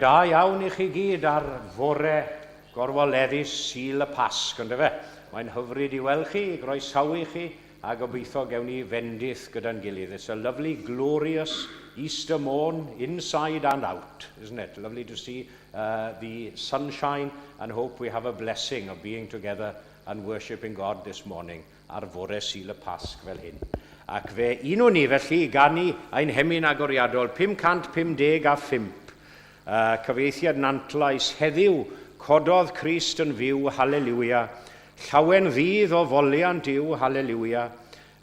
da iawn i chi gyd ar fore gorfoleddus Sul y Pasg, on'd yfe? Mae'n hyfryd i weld chi, i groesawu chi, a gobeithio gewn ni fendith gyda'n gilydd. It's a lovely, glorious Easter morn, inside and out, isn't it? Lovely to see uh, the sunshine and hope we have a blessing of being together and worshipping God this morning ar fore Sul y Pasg fel hyn. Ac fe unwn ni felly i ganu ein hemyn agoriadol 555, uh, cyfieithiad Nantlais, heddiw cododd Crist yn fyw, haleliwia, llawen ddydd o foliant yw, haleliwia,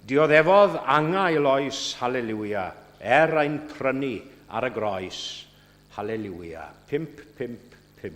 dioddefodd angau oes, haleliwia, er ein prynu ar y groes, haleliwia. 5, 5, 5.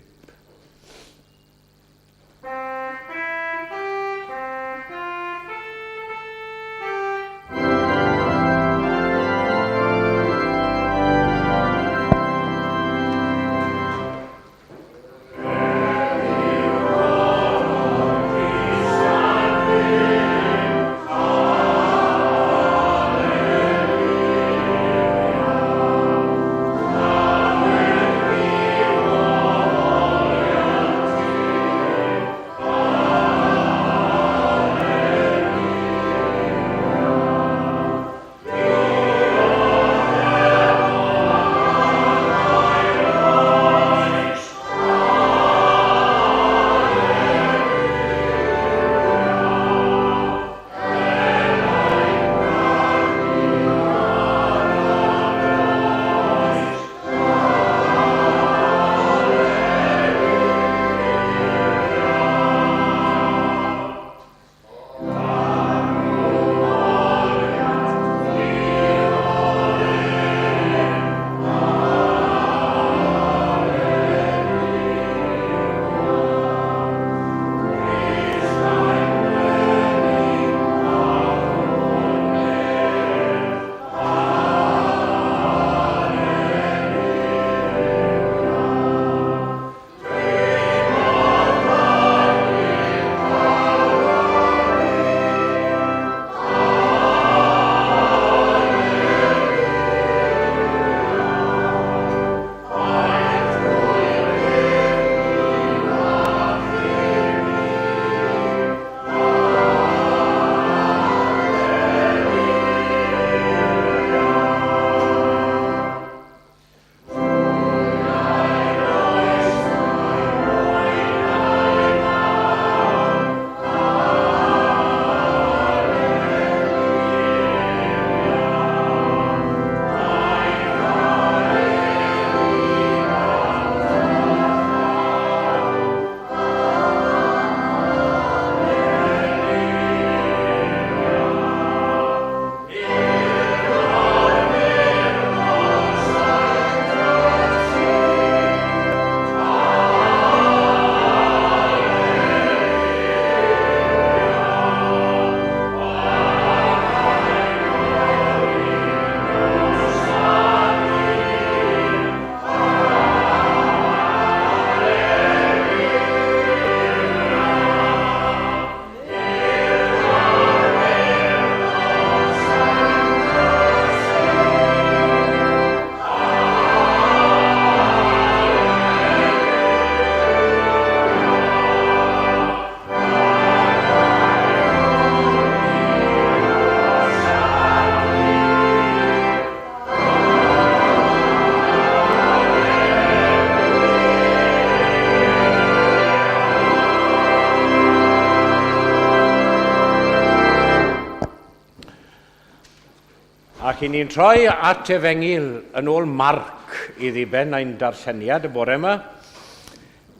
Ac i ni'n troi at Efengyl yn ôl Marc i ddiben ein darlleniad y bore yma.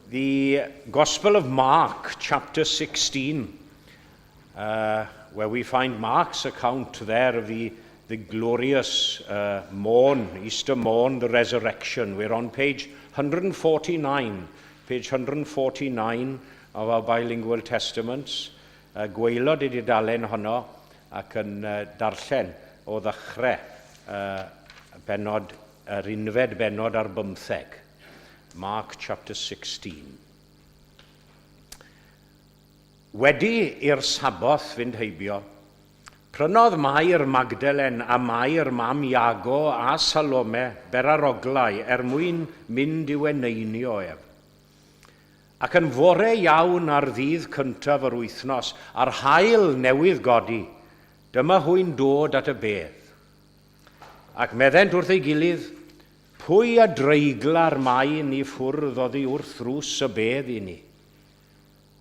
The Gospel of Mark, chapter 16, uh, where we find Mark's account there of the, the glorious uh, morn, Easter morn, the resurrection. We're on page 149, page 149 of our bilingual testaments. Uh, gwaelod i dudalen honno ac yn uh, darllen o ddechrau uh, benod, yr unfed benod ar bymtheg. Mark chapter 16. Wedi i'r Saboth fynd heibio, Prynodd Mair Magdalen a Mair mam Iago a Salome beraroglau er mwyn mynd i'w eneinio ef. Ac yn fore iawn ar ddydd cyntaf yr wythnos, a'r haul newydd godi, dyma hwy'n dod at y bedd. Ac meddent wrth ei gilydd, Pwy a dreigla'r maen i ffwrdd oddi wrth ddrws y bedd i ni?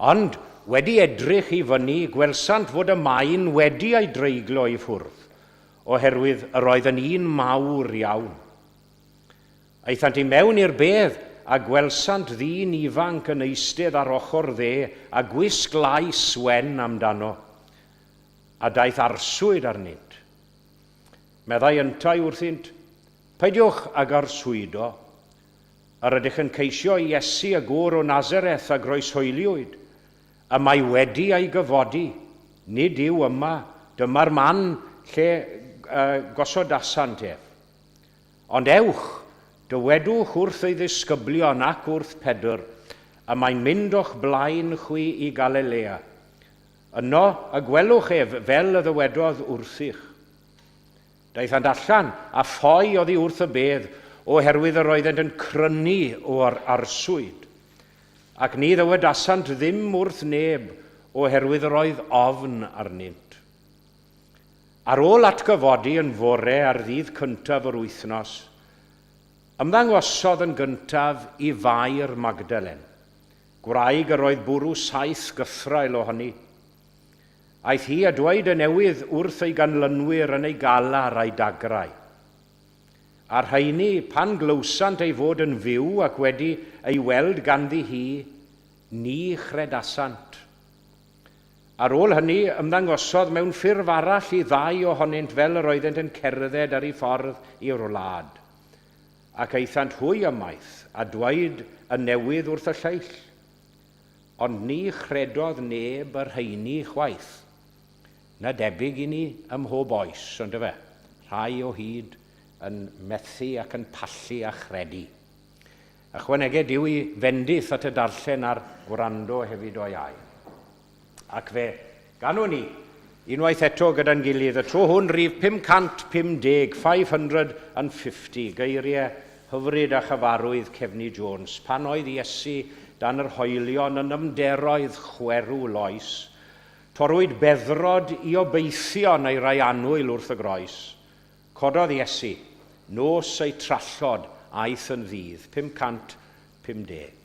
Ond, wedi edrych i fyny, gwelsant fod y maen wedi ei dreiglo i ffwrdd, oherwydd yr oedd yn un mawr iawn. Aethant i mewn i'r bedd, a gwelsant ddyn ifanc yn eistedd ar ochr dde, a gwisg lais wen amdano. A daeth arswyd arnynt. Meddai yntau wrthynt, Peidiwch ag arswydo. Yr ydych yn ceisio Iesu y gŵr o Nasareth a groeshoeliwyd. Y mae wedi ei gyfodi. Nid yw yma. Dyma'r man lle gosodasant ef. Ond ewch, dywedwch wrth ei ddisgyblion ac wrth Pedr, y mae'n mynd o'ch blaen chwi i Galilea. Yno y gwelwch ef fel y ddywedodd wrthych. Daethant allan, a ffoi oddi wrth y bedd, oherwydd yr oeddent yn crynu o'r arswyd. Ac ni ddywedasant ddim wrth neb, oherwydd yr oedd ofn arnynt. Ar ôl atgyfodi yn fore ar ddydd cyntaf yr wythnos, ymddangosodd yn gyntaf i Fair Magdalen, gwraig yr oedd bwrw saith gythraul ohoni. Aeth hi a dweud y newydd wrth ei ganlynwyr yn ei galar a'i dagrau. A'r rheini, pan glywsant ei fod yn fyw ac wedi ei weld ganddi hi, ni chredasant. Ar ôl hynny, ymddangosodd mewn ffurf arall i ddau ohonynt fel yr oeddent yn cerdded ar eu ffordd i'r wlad. Ac aethant hwy ymaith, a dweud y newydd wrth y lleill. Ond ni chredodd neb y rheini chwaith. Na debyg i ni ym mhob oes, on'd yfe? Rhai o hyd yn methu ac yn pallu a chredu. Ychwaneged Duw i fendith at y darllen a'r gwrando hefyd o'i air. Ac fe ganwn ni unwaith eto gyda'n gilydd, y tro hwn rif 550, 550, geiriau hyfryd a chyfarwydd Cefni Jones, pan oedd Iesu dan yr hoelion yn nyfnderoedd chwerw loes, torrwyd beddrod i obeithion ei rai annwyl wrth y groes. Cododd Iesu, nos eu trallod aeth yn ddydd, 550.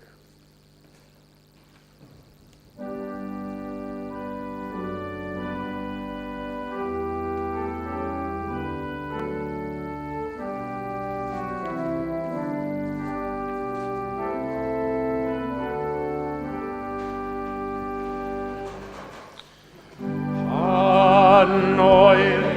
Pan oedd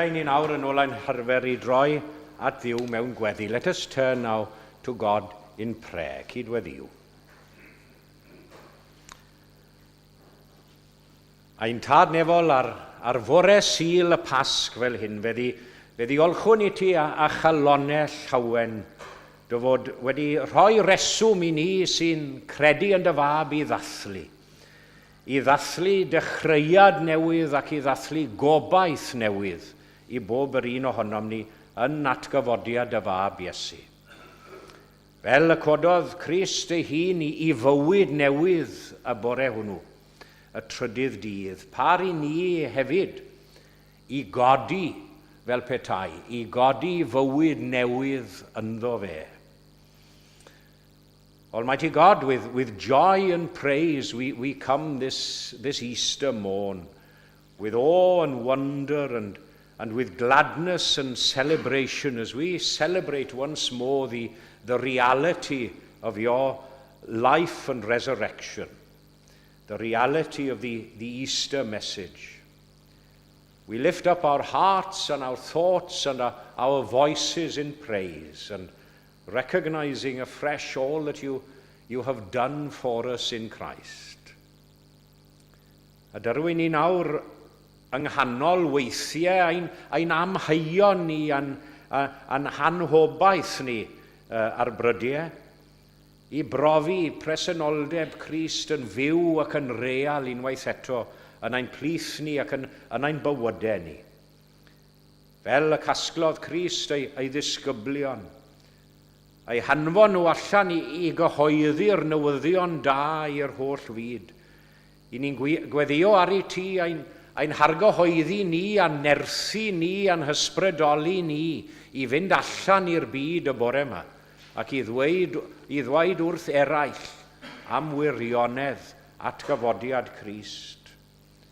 Cyfle i ni nawr yn ôl ein harfer i droi at Dduw mewn gweddi. Let us turn now to God in prayer. Cydweddïwn. Ein Tad nefol ar fore Sul y Pasg fel hyn, fe ddi, fe ddiolchwn i ti a, a chalonau llawen dy fod wedi rhoi reswm i ni sy'n credu yn dy fab i ddathlu. I ddathlu dechreuad newydd ac i ddathlu gobaith newydd i bob yr un ohonom ni yn atgyfodiad dy fab Iesu. Fel y cododd Crist ei hun i fywyd newydd y bore hwnnw, y trydydd dydd, par i ni hefyd i godi fel petai, i godi fywyd newydd ynddo fe. Almighty God, with joy and praise we come this Easter morn, with awe and wonder and with gladness and celebration as we celebrate once more the reality of your life and resurrection, the reality of the Easter message. We lift up our hearts and our thoughts and our voices in praise and recognizing afresh all that you have done for us in Christ. A dyrwyn ni nawr yng nghanol weithiau ein amheuon ni a'n hanhobaith ni ar brydiau, i brofi presenoldeb Crist yn fyw ac yn real unwaith eto yn ein plith ni ac yn ein bywydau ni. Fel y casglodd Crist ei ddisgyblion, eu hanfon nhw allan i gyhoeddi'r newyddion da i'r holl fyd. I ni'n gweddio ar i ti ein hargyhoeddi ni a'n nerthu ni a'n hysbrydoli ni i fynd allan i'r byd y bore yma ac i ddweud wrth eraill am wirionedd atgyfodiad Crist.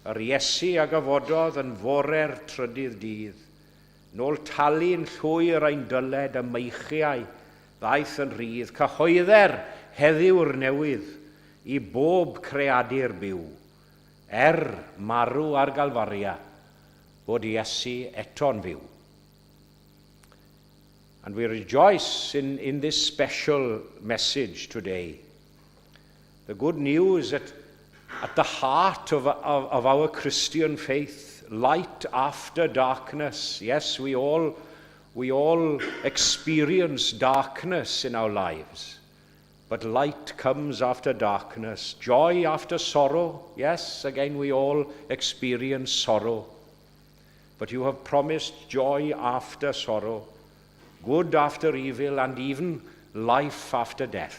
Yr Iesu a gyfododd yn fore'r trydydd dydd. Nôl talu'n llwyr ein dyled y meichiau ddaeth yn rhydd, cyhoedder heddiw'r newydd i bob creadur byw, er marw ar Galfaria, bod Iesu eto'n fyw. And we rejoice in this special message today. The good news at the heart of our Christian faith, light after darkness. Yes, we all experience darkness in our lives. But light comes after darkness, joy after sorrow. Yes, again, we all experience sorrow. But you have promised joy after sorrow, good after evil, and even life after death.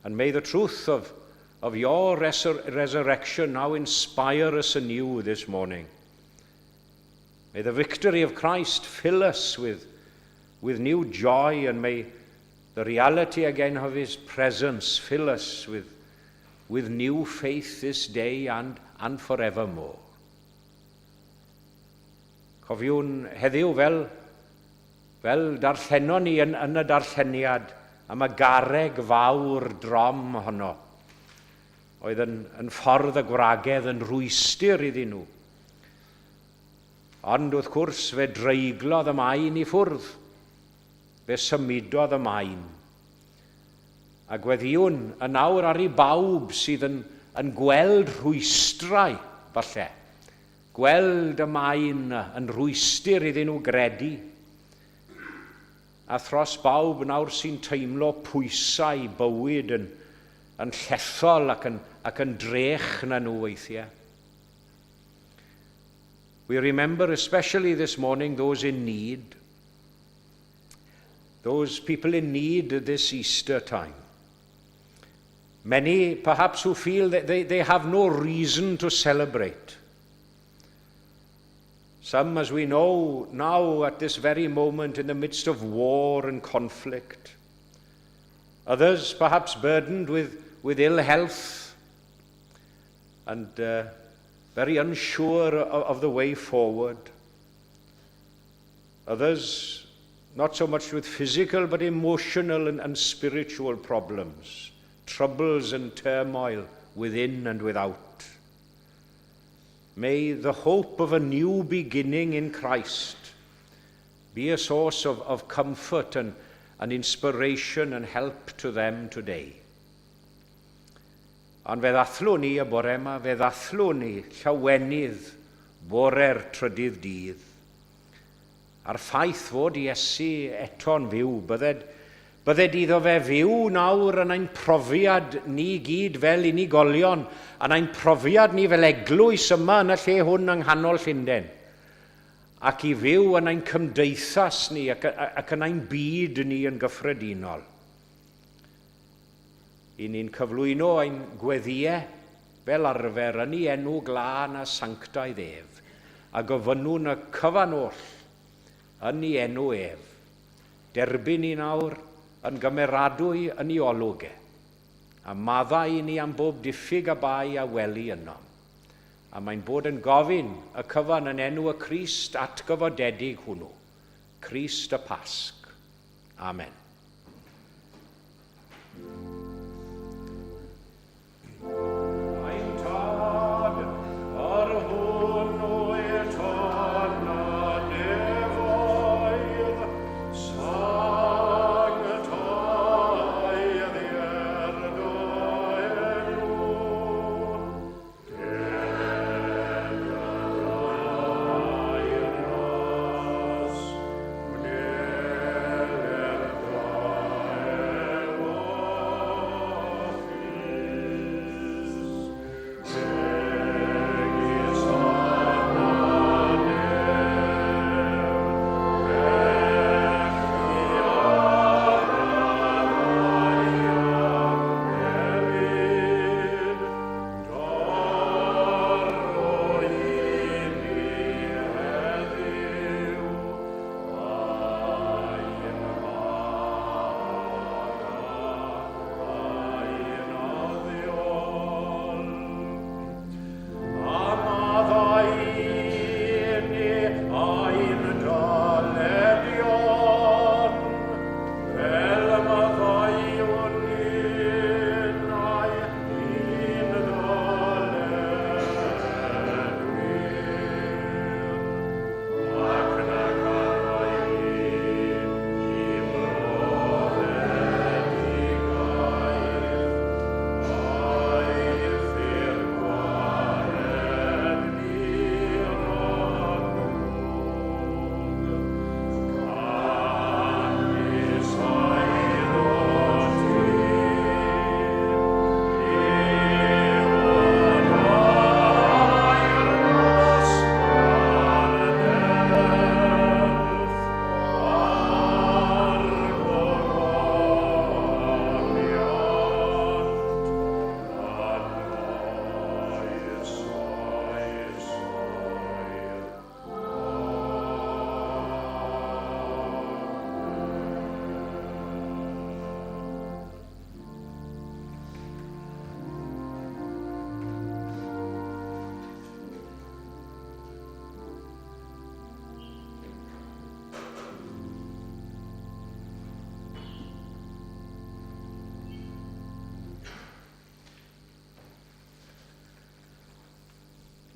And may the truth of your resurrection now inspire us anew this morning. May the victory of Christ fill us with new joy, and may the reality again of his presence fill us with new faith this day and forevermore. Cofiwn heddiw fel darllenon ni yn y darlleniad am y garreg fawr drom honno oedd yn ffordd y gwragedd yn rhwystr iddyn nhw. Ond wrth gwrs fe dreiglodd y maen i ffwrdd. Fe symudodd y maen. A gweddïwn yn awr ar i bawb sydd yn gweld rhwystrau, falle. Gweld y maen yn rhwystr iddyn nhw gredu. A thros bawb nawr sy'n teimlo pwysau bywyd yn llethol ac yn drech na nhw weithiau. We remember especially this morning those in need, those people in need this Easter time. Many perhaps who feel that they have no reason to celebrate. Some, as we know now at this very moment, in the midst of war and conflict. Others perhaps burdened with ill health and very unsure of the way forward. Others not so much with physical but emotional and spiritual problems, troubles and turmoil within and without. May the hope of a new beginning in Christ be a source of, of comfort and, and inspiration and help to them today. Ond fe ddathlwn ni y bore yma, fe ddathlwn ni llawenydd bore'r trydydd dydd. A'r ffaith fod Iesu eto'n fyw, bydded, bydded iddo fe fyw nawr yn ein profiad ni gyd fel unigolion, yn ein profiad ni fel eglwys yma yn y lle hwn yng nghanol Llundain, ac i fyw yn ein cymdeithas ni ac, ac yn ein byd ni yn gyffredinol. I ni'n cyflwyno ein gweddïau fel arfer yn ei enw glân a sanctaidd ef, a gofynnwn y cyfan oll yn ei enw ef. Derbyn ni nawr yn gymeradwy yn ei olwg e, a maddau i ni am bob diffyg a bai a weli ynom. A mae'n bod yn gofyn y cyfan yn enw y Crist atgyfodedig hwnnw, Crist y Pasg. Amen. Ein Tad, yr hwn wyt yn y nefoedd, sanctaidd er dy enw.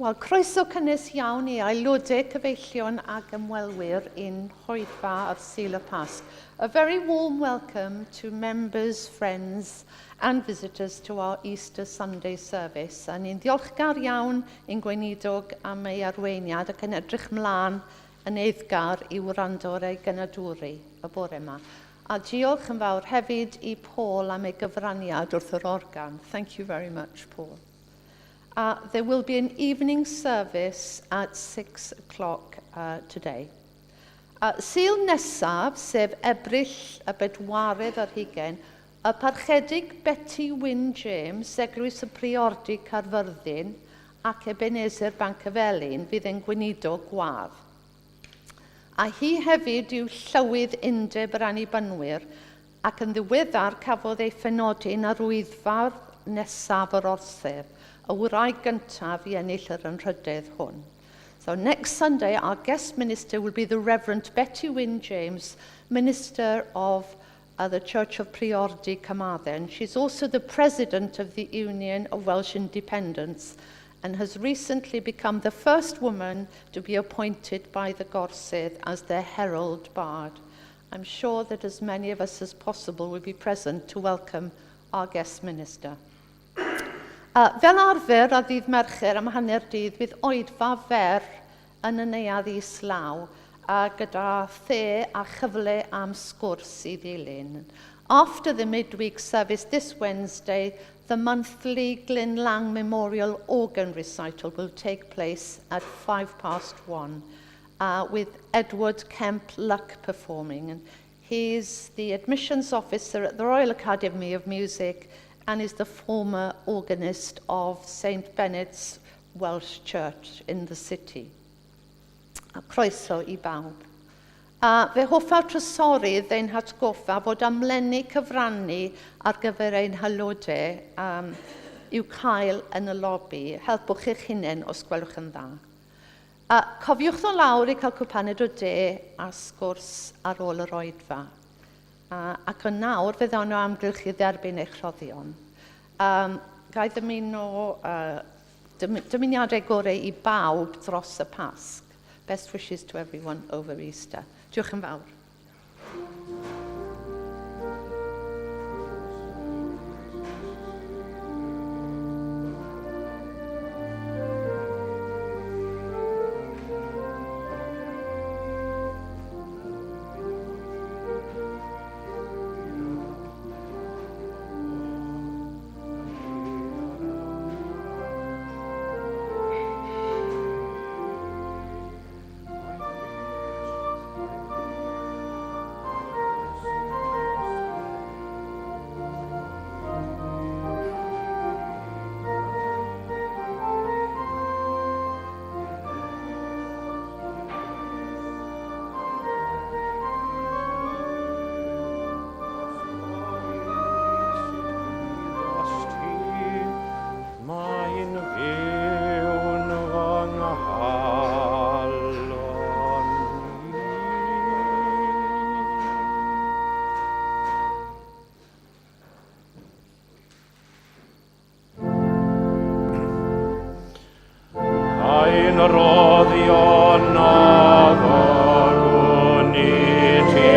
Wel, croeso cynnes iawn i aelodau, cyfeillion ac ymwelwyr i'n hoedfa ar Sul y Pasg. A very warm welcome to members, friends and visitors to our Easter Sunday service. A ni'n ddiolchgar iawn i'n gweinidog am ei arweiniad ac yn edrych mlaen yn eiddgar i wrando ar ei gynadwri y bore yma. A diolch yn fawr hefyd i Paul am ei gyfraniad wrth yr organ. Thank you very much, Paul. There will be an evening service at 6 o'clock today. Sul nesaf, sef Ebrill y bedwaredd ar hugain, y Parchedig Betty Wyn James, Eglwys y Priordy Caerfyrddin ac Ebenezer Bancyfelin fydd ein gweinidog gwadd. A hi hefyd yw Llywydd Undeb yr Annibynwyr ac yn ddiweddar cafodd ei phenodi'n arwyddfardd nesaf yr Orsedd, y wraig gyntaf i ennill yr anrhydedd hwn. So next Sunday, our guest minister will be the Reverend Betty Wyn James, Minister of the Church of Priordy, Carmarthen. She's also the President of the Union of Welsh Independents and has recently become the first woman to be appointed by the Gorsedd as their Herald Bard. I'm sure that as many of us as possible will be present to welcome our guest minister. Fel arfer, ar ddydd Mercher am hanner dydd, bydd oedfa fer yn y neuadd islaw a gyda the a chyfle am sgwrs i ddilyn. After the midweek service this Wednesday, the monthly Glyn Lang Memorial Organ Recital will take place at 1:05 with Edward Kemp Luck performing. And he's the admissions officer at the Royal Academy of Music and is the former organist of St Benet's Welsh Church in the city. A croeso i bawb. A fe hoffa'r trysorydd ein hatgoffa fod amlenni cyfrannu ar gyfer ein haelodau i'w cael yn y lobi. Helpwch eich hunain os gwelwch yn dda. A cofiwch ddod lawr i cael cwpaned o de a sgwrs ar ôl yr oedfa. A, ac yn nawr fe ddawn o amgylch i dderbyn eich rhoddion. Ga i ddymuno dymuniadau gorau i bawb dros y Pasg. Best wishes to everyone over Easter. Diolch yn fawr. Mae'n fyw'n fy nghalon i. Ein rhoddion addolwn i ti,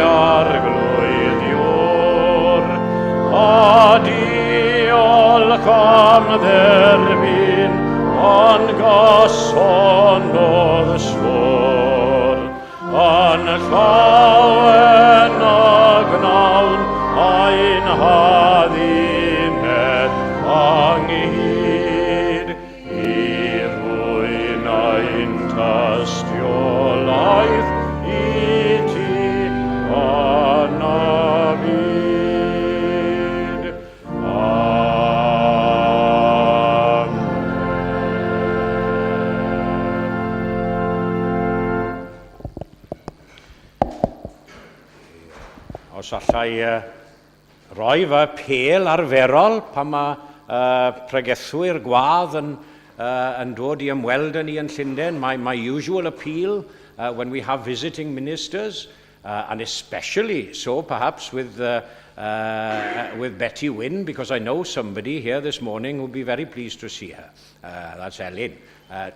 Arglwydd Iwr, a diolch am dderbyn yn gyson o'dd swr. Yn llawen y gwnawn ein hadduned ynghyd i rwyn ein tystiolaeth i ti yn y byd. Amen. Os allai roi fy apêl arferol pan mae pregethwyr gwadd yn, yn dod i ymweld â ni yn Llundain, my, my usual appeal when we have visiting ministers, and especially so perhaps with, with Betty Wynne, because I know somebody here this morning who'll be very pleased to see her. That's Elin,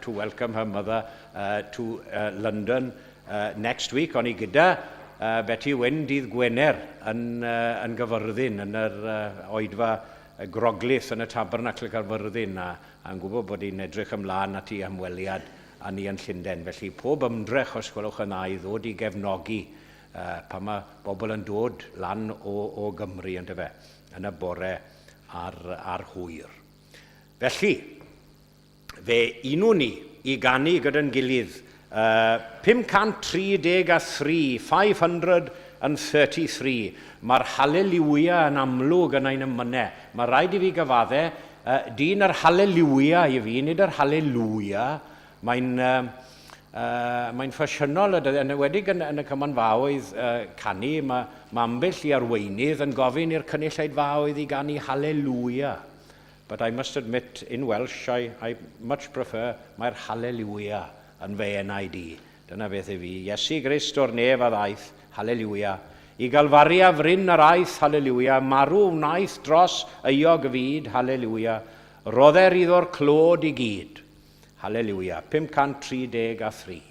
to welcome her mother to London next week. O'n i gyda Betty Wynne dydd Gwener yn, yn Gyfyrddin, yn yr oedfa Groglith yn y Tabernacl Caerfyrddin, a, a'n gwybod bod hi'n edrych ymlaen at ei hymweliad â ni yn Llundain. Felly pob ymdrech, os gwelwch yn dda, i ddod i gefnogi pan mae bobl yn dod lan o, o Gymru, yndyfe, yn y bore a'r, a'r hwyr. Felly, fe unwn ni i ganu gyda'n gilydd 533, 533. Mae'r haleliwia yn amlwg yn ein ymynau. Mae rhaid i fi gyfadde, dyn yr haleliwia i fi, nid yr haleluia. Mae'n uh, mae'n ffasiynol, yn enwedig yn, yn y cymanfaoedd canu, mae, mae ambell i arweinydd yn gofyn i'r cynulleidfaoedd i ganu haleluia. But I must admit, in Welsh, I, I much prefer mae'r hallelujah yn fy enaid i. Dyna beth i fi. Iesu Grist o'r nef a ddaeth, hallelujah. I Galfari a fryn yr aeth, hallelujah. Marw wnaeth dros euog fyd, hallelujah. Rodder iddo'r clod i gyd. Haleliwia. 533.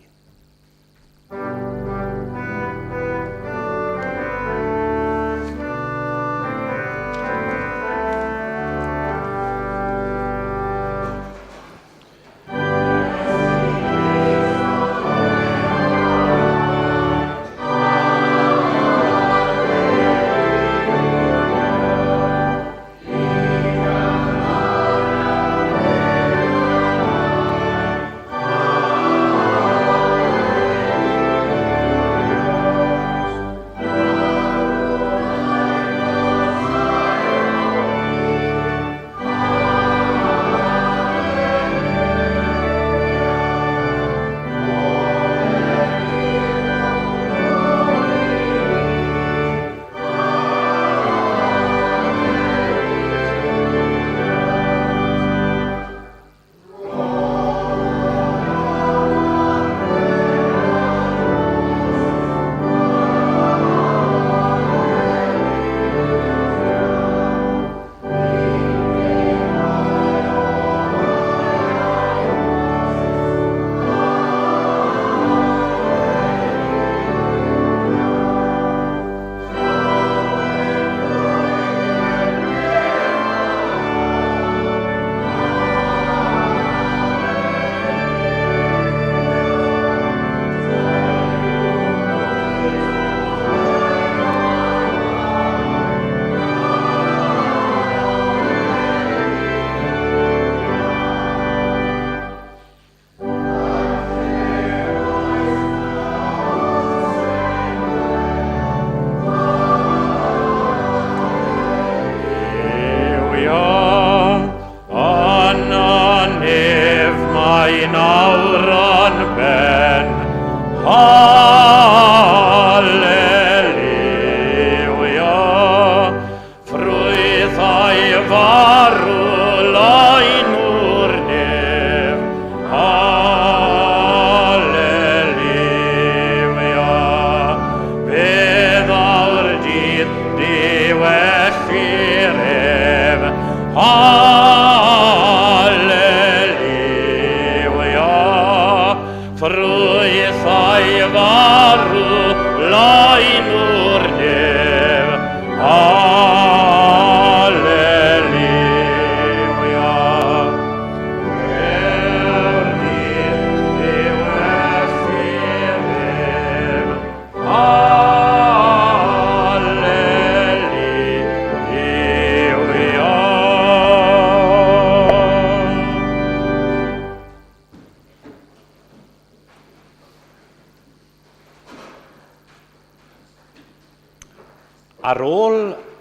Ar ôl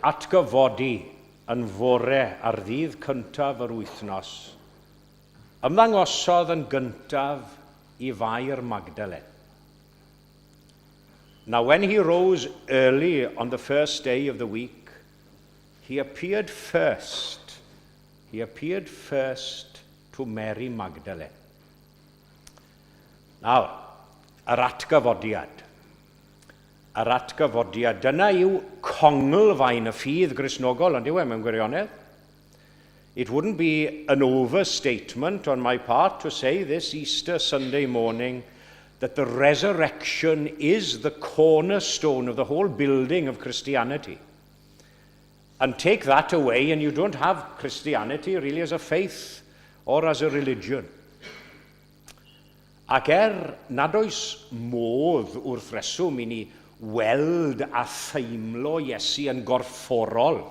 atgyfodi yn fore ar ddydd cyntaf yr wythnos, ymddangosodd yn gyntaf i Fair Magdalen. Now when he rose early on the first day of the week, he appeared first, he appeared first to Mary Magdalene. Nawr, yr atgyfodiad. Yr atgyfodiad. Dyna yw conglfaen y ffydd Gristnogol, ond yw e mewn gwirionedd? It wouldn't be an overstatement on my part to say this Easter Sunday morning that the resurrection is the cornerstone of the whole building of Christianity. And take that away and you don't have Christianity really as a faith or as a religion. Ac er nad oes modd wrth reswm i ni weld a theimlo Iesu yn gorfforol,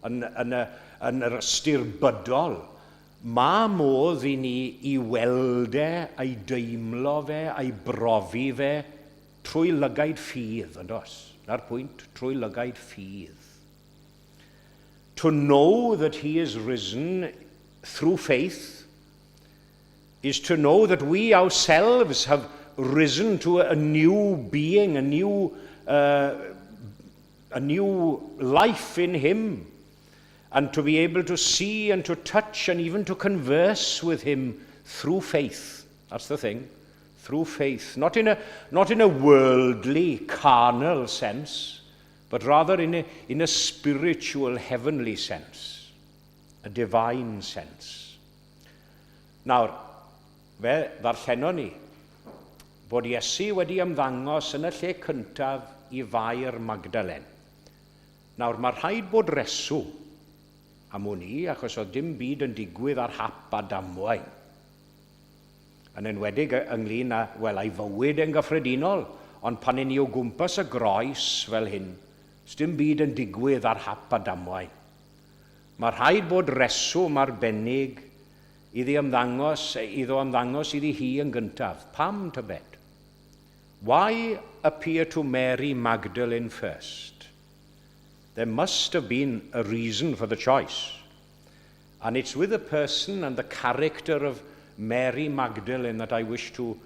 yn, yn, y, yn yr ystyr bydol, mae modd i ni i weld e, a'i deimlo fe, a'i brofi fe, trwy lygaid ffydd, yn does? Na'r pwynt, trwy lygaid ffydd. To know that he is risen through faith is to know that we ourselves have risen to a new being, a new, uh, a new life in him, and to be able to see and to touch and even to converse with him through faith. That's the thing. Through faith. Not in a, not in a worldly, carnal sense, but rather in a, in a spiritual, heavenly sense. A divine sense. Nawr, fe ddarllenon ni bod Iesu wedi ymddangos yn y lle cyntaf i Fair Magdalen. Nawr, mae rhaid bod reswm am wn i, achos oedd dim byd yn digwydd ar hap a damwain. Yn enwedig ynglyn â, wel, a'i fywyd e'n gyffredinol, ond pan 'yn ni o gwmpas y groes fel hyn, 'sdim byd yn digwydd ar hap a damwain. Mae rhaid bod reswm arbennig iddi ymddangos, iddo ymddangos iddi hi yn gyntaf. Pam, tybed? Why appear to Mary Magdalene first? There must have been a reason for the choice. And it's with the person and the character of Mary Magdalene that I wish to,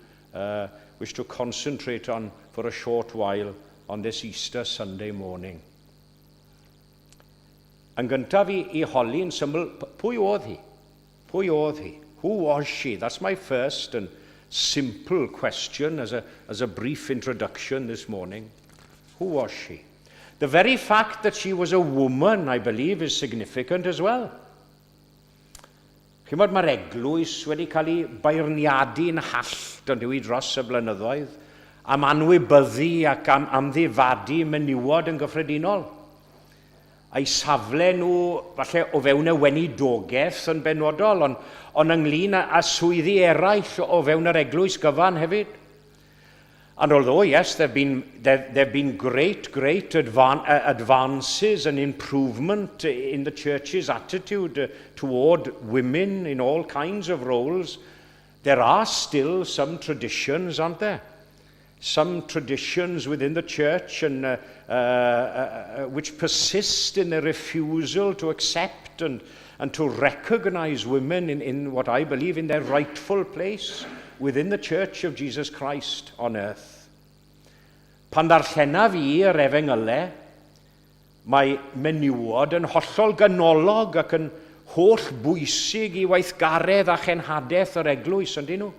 wish to concentrate on for a short while on this Easter Sunday morning. Yn gyntaf i, i holi'n syml, pwy oedd hi? Pwy oedd hi? Who was she? That's my first and simple question as a brief introduction this morning. Who was she? The very fact that she was a woman, I believe, is significant as well. Chimod, mae'r eglwys wedi cael ei beirniadu'n hallt ond yw i dros y blynyddoedd am anwybyddu ac am amddifadu menywod yn gyffredinol. A'i safle nhw, falle o fewn y weinidogaeth yn benodol, ond, ond ynglyn â, â swyddi eraill o fewn yr eglwys gyfan hefyd. And although, yes, there have been great, great advances and improvement in the church's attitude toward women in all kinds of roles, there are still some traditions, aren't there? Some traditions within the church and which persist in their refusal to accept and to recognize women in what I believe in their rightful place within the Church of Jesus Christ on earth. Pan ddarllenaf i yr efengylau, mae menywod yn hollol ganolog ac yn holl bwysig i weithgaredd a chenhadaeth yr eglwys, yndyn nhw?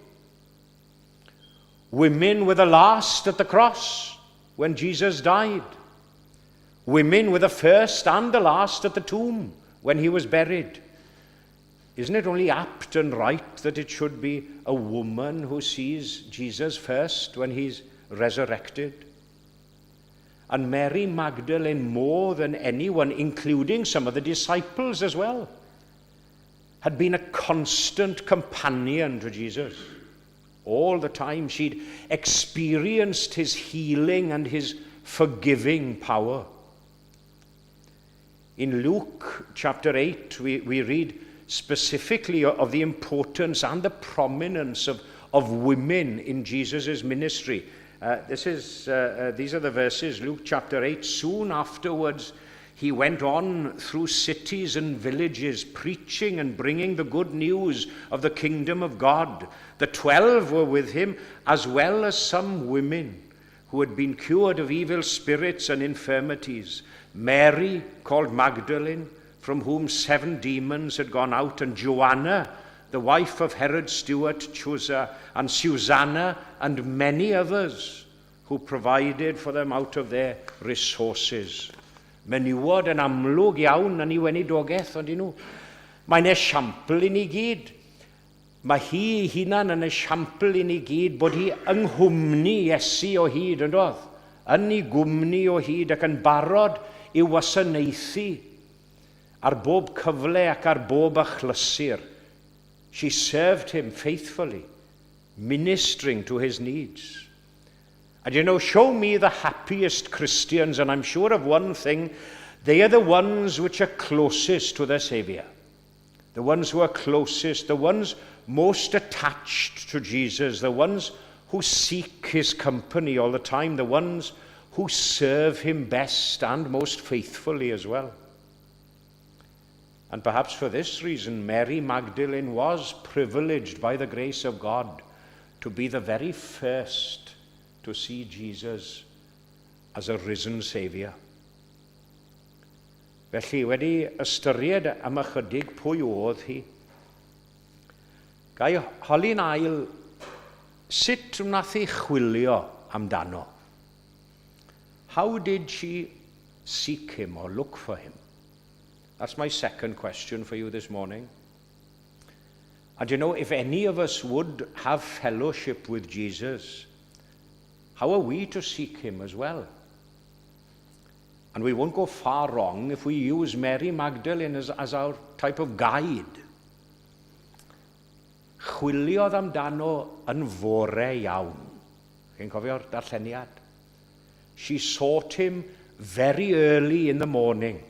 Women were the last at the cross when Jesus died. Women were the first and the last at the tomb when he was buried. Isn't it only apt and right that it should be a woman who sees Jesus first when he's resurrected? And Mary Magdalene, more than anyone, including some of the disciples as well, had been a constant companion to Jesus. All the time she'd experienced his healing and his forgiving power. In Luke chapter 8, we read specifically of the importance and the prominence of women in Jesus' ministry. These are the verses, Luke chapter 8. Soon afterwards, he went on through cities and villages, preaching and bringing the good news of the kingdom of God. The 12 were with him, as well as some women who had been cured of evil spirits and infirmities. Mary, called Magdalene, from whom seven demons had gone out, and Joanna, the wife of Herod's steward Chuza, and Susanna, and many others who provided for them out of their resources. Menywod yn amlwg iawn yn ei weinidogaeth, ond nhw. Mae'n esiampl i ni gyd. Mae hi ei hunan yn esiampl i ni gyd bod hi yng nghwmni Iesu o hyd, yn doedd? Yn ei gwmni o hyd ac yn barod i'w wasanaethu ar bob cyfle ac ar bob achlysur. She served him faithfully, ministering to his needs. And show me the happiest Christians, and I'm sure of one thing: they are the ones which are closest to their Saviour. The ones who are closest, the ones most attached to Jesus, the ones who seek his company all the time, the ones who serve him best and most faithfully as well. And perhaps for this reason, Mary Magdalene was privileged by the grace of God to be the very first to see Jesus as a risen Saviour. Felly, wedi ystyried am ychydig pwy oedd hi, ga i holi'n ail sut wnaeth hi chwilio amdano? How did she seek him or look for him? That's my second question for you this morning. And you know, if any of us would have fellowship with Jesus, how are we to seek him as well? And we won't go far wrong if we use Mary Magdalene as our type of guide. Chwiliodd amdano yn fore iawn. Chi'n cofio'r darlleniad? She sought him very early in the morning.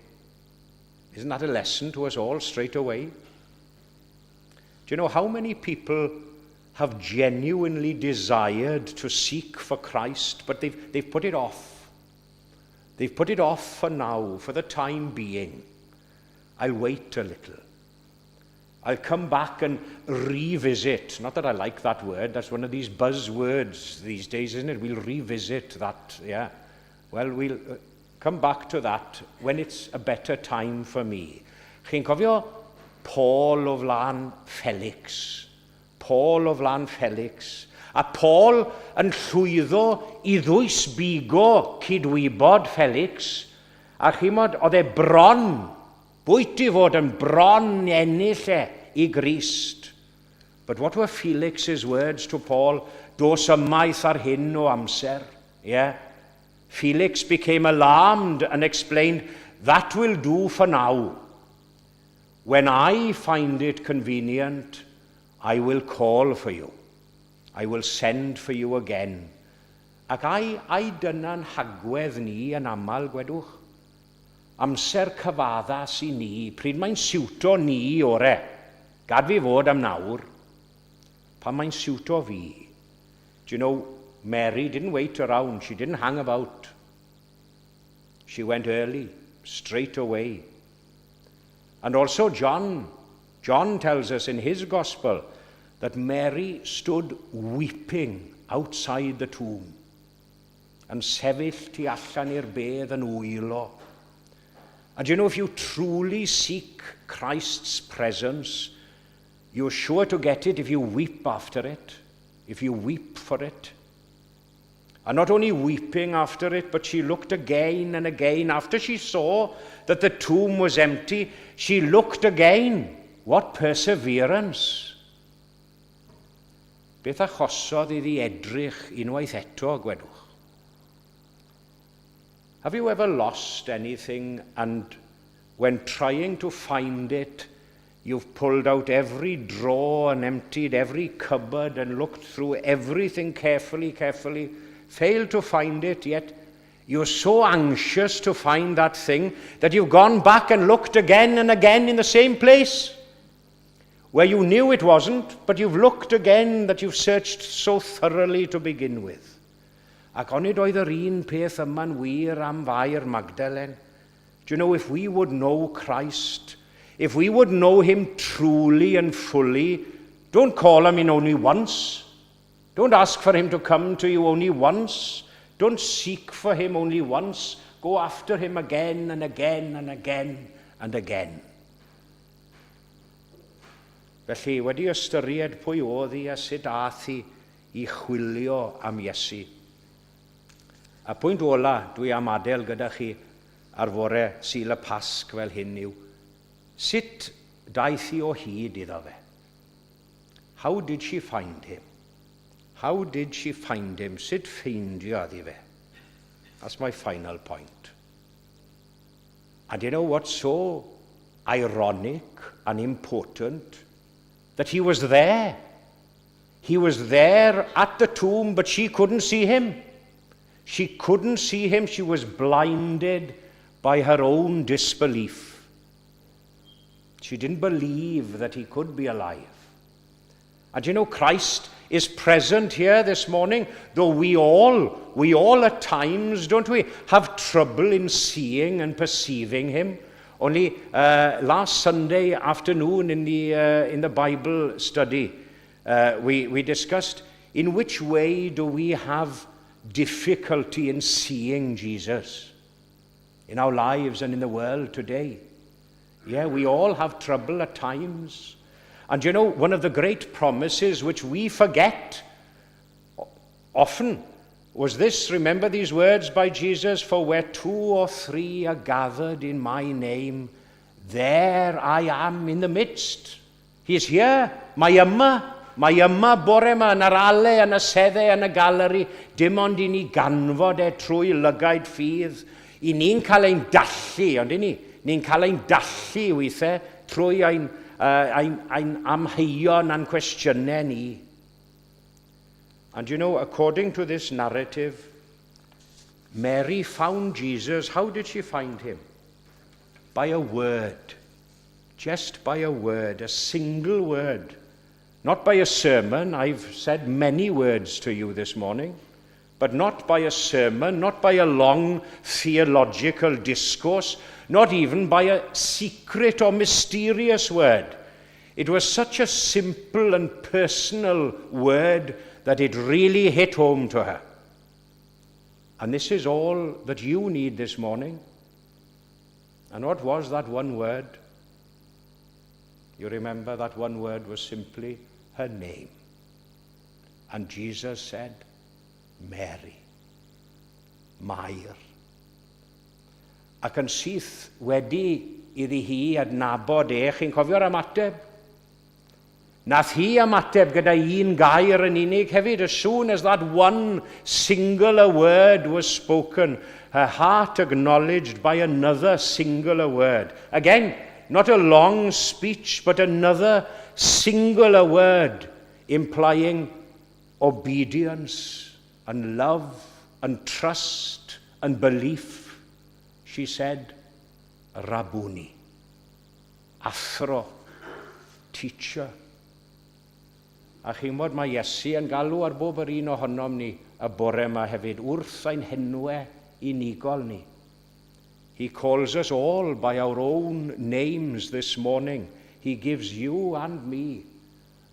Isn't that a lesson to us all straight away? Do you know how many people have genuinely desired to seek for Christ, but they've put it off? They've put it off for now, for the time being. I'll wait a little. I'll come back and revisit. Not that I like that word, that's one of these buzzwords these days, isn't it? We'll revisit that, yeah. Well, we'll come back to that when it's a better time for me. Chi'n cofio Paul o flaen Felix? Paul o flaen Felix. A Paul yn llwyddo i ddwysbigo cydwybod Felix. A chi'mod, oedd e bron, bwyty fod yn bron ennill e i Grist. But what were Felix's words to Paul? Dos ymaith ar hyn o amser. Yeah. Felix became alarmed and explained, "That will do for now. When I find it convenient, I will call for you. I will send for you again." Ac ai dyna'n hagwedd ni yn aml, gwedwch? Amser cyfaddas i ni, pryd mae'n siwto ni ore. Gad fi fod am nawr. Pan mae'n siwto fi. Do you know, Mary didn't wait around. She didn't hang about. She went early, straight away. And also John. John tells us in his gospel that Mary stood weeping outside the tomb, yn sefyll tu allan i'r bedd yn wylo. And you know, if you truly seek Christ's presence, you're sure to get it if you weep after it, if you weep for it. And not only weeping after it, but she looked again and again. After she saw that the tomb was empty, she looked again. What perseverance! Beth achosodd iddi edrych unwaith eto, gwedwch? Have you ever lost anything and when trying to find it, you've pulled out every drawer and emptied every cupboard and looked through everything carefully, carefully, failed to find it, yet you're so anxious to find that thing that you've gone back and looked again and again in the same place where you knew it wasn't, but you've looked again that you've searched so thoroughly to begin with? Ac onid oedd yr un peth yma'n wir am Fair Magdalen? Do you know, if we would know Christ, if we would know him truly and fully, don't call him in only once. Don't ask for him to come to you only once. Don't seek for him only once. Go after him again and again and again and again. Felly, wedi ystyried pwy oedd hi a sut ath hi i chwilio am Iesu. A pwynt ola dwi am adael gyda chi ar fore Sul y Pasg fel hyn yw, sut daeth hi o hyd iddo fe? How did she find him? How did she find him? Sut ffeindiodd hi fe? That's my final point. And you know what's so ironic and important? That he was there. He was there at the tomb, but she couldn't see him. She couldn't see him. She was blinded by her own disbelief. She didn't believe that he could be alive. And you know, Christ is present here this morning, though we all at times, don't we, have trouble in seeing and perceiving him. Only last Sunday afternoon in the Bible study, we discussed in which way do we have difficulty in seeing Jesus in our lives and in the world today. Yeah, we all have trouble at times. And you know, one of the great promises which we forget often was this: remember these words by Jesus, "For where two or three are gathered in my name, There I am in the midst. He's here. Mae yma. Mae yma bore yma, yn yr ale, yn y seddau, yn y galeri. Dim ond i ni ganfod e trwy lygaid ffydd. I ni'n cael ein dallu, ond i ni? Ni'n cael ein dallu weithiau trwy ein, ein, ein amheuon a'n cwestiynau ni. And you know, according to this narrative, Mary found Jesus. How did she find him? By a word. Just by a word, a single word. Not by a sermon. I've said many words to you this morning. But not by a sermon, not by a long theological discourse, not even by a secret or mysterious word. It was such a simple and personal word that it really hit home to her. And this is all that you need this morning. And what was that one word? You remember that one word was simply her name. And Jesus said, Mary, Mair. Ac yn syth wedi iddi hi adnabod e, chi'n cofio'r ymateb? Nath hi ymateb gyda un gair yn unig hefyd. As soon as that one singular word was spoken, her heart acknowledged by another singular word. Again, not a long speech, but another singular word implying obedience and love and trust and belief. She said, Rabboni, athro, teacher. A chi'n gwybod mae Iesu yn galw ar bob yr un ohonom ni y bore yma hefyd wrth ein henwau unigol ni. He calls us all by our own names this morning. He gives you and me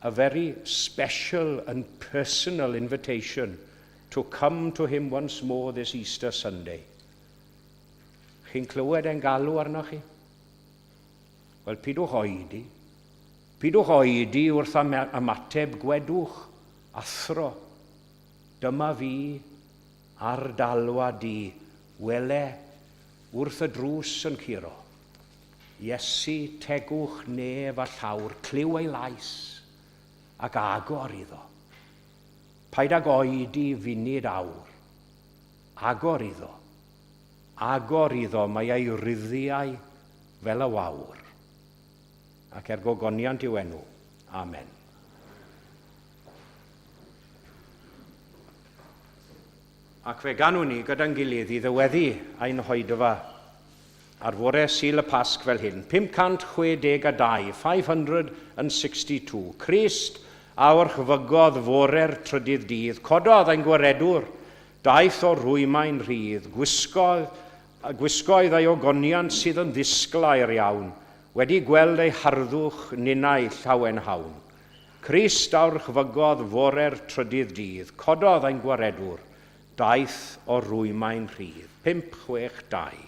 a very special and personal invitation to come to him once more this Easter Sunday. Chi'n clywed e'n galw arnoch chi? Wel, pidwch oedi. Pidwch oedi wrth ymateb, gwedwch, athro. Dyma fi ar d'alwad di, wele wrth y drws yn curo. Iesu, tegwch nef a llawr, clyw ei lais, ac agor iddo. Paid ag oedi funud awr. Agor iddo. Agor iddo, mae ei ruddiau fel y wawr. Ac er gogoniant i'w enw. Amen. Ac fe ganwn ni gyda'n gilydd i ddyweddu ein hoedfa ar fore Sul y Pasg fel hyn. 562, 562. Crist a orchfygodd fore'r trydydd dydd, cododd ein gwaredwr, daeth o'r rhwymau'n rhydd, gwisgodd, gwisgoedd ei ogoniant sydd yn ddisglair iawn, wedi gweld ei harddwch ninnau llawenhawn. Crist a orchfygodd fore'r trydydd dydd, cododd ein gwaredwr, daeth o'r rwymau'n rhydd. 5, 6, 2.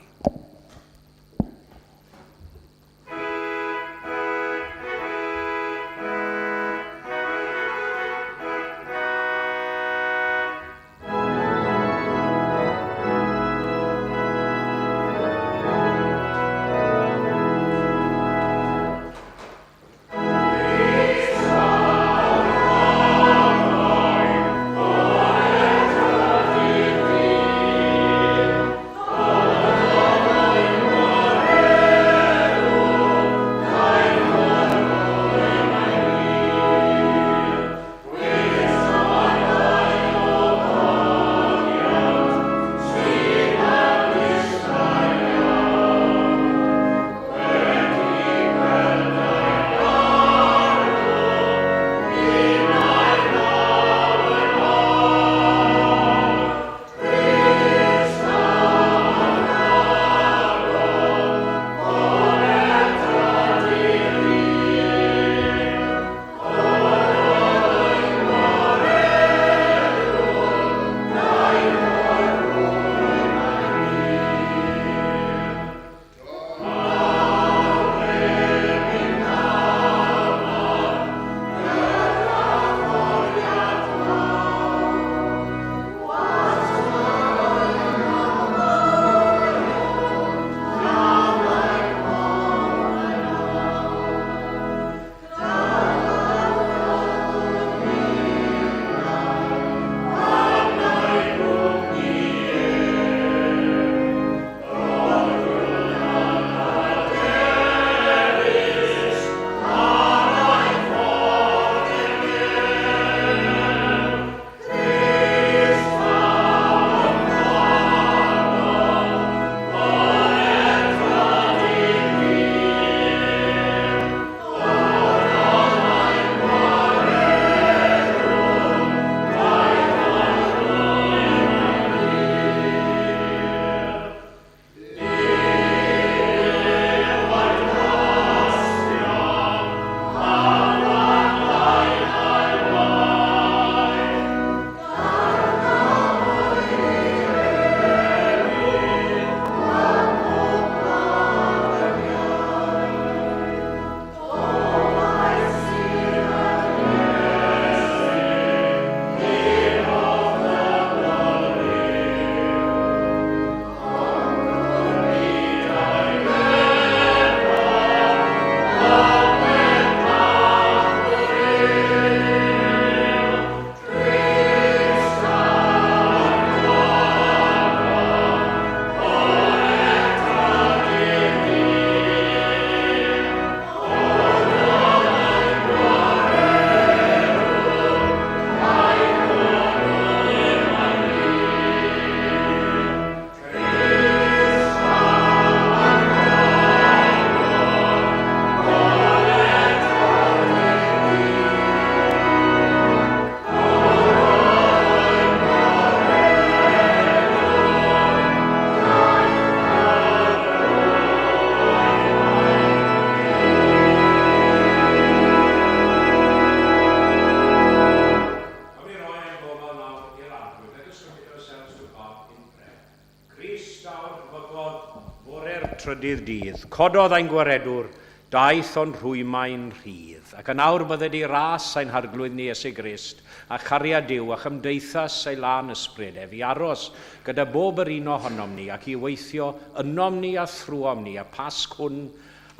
Grist a orfygodd fore'r trydydd dydd, cododd ein Gwaredwr, daeth o'n rhwymau'n rhydd. Ac yn awr bydded i ras ein Harglwydd ni Iesu Grist, a chariad Duw, a chymdeithas ei lân ysbryd ef, i aros gyda bob yr un ohonom ni, ac i weithio ynom ni a thrwom ni, y Pasg hwn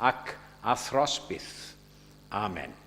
ac a thros byth. Amen.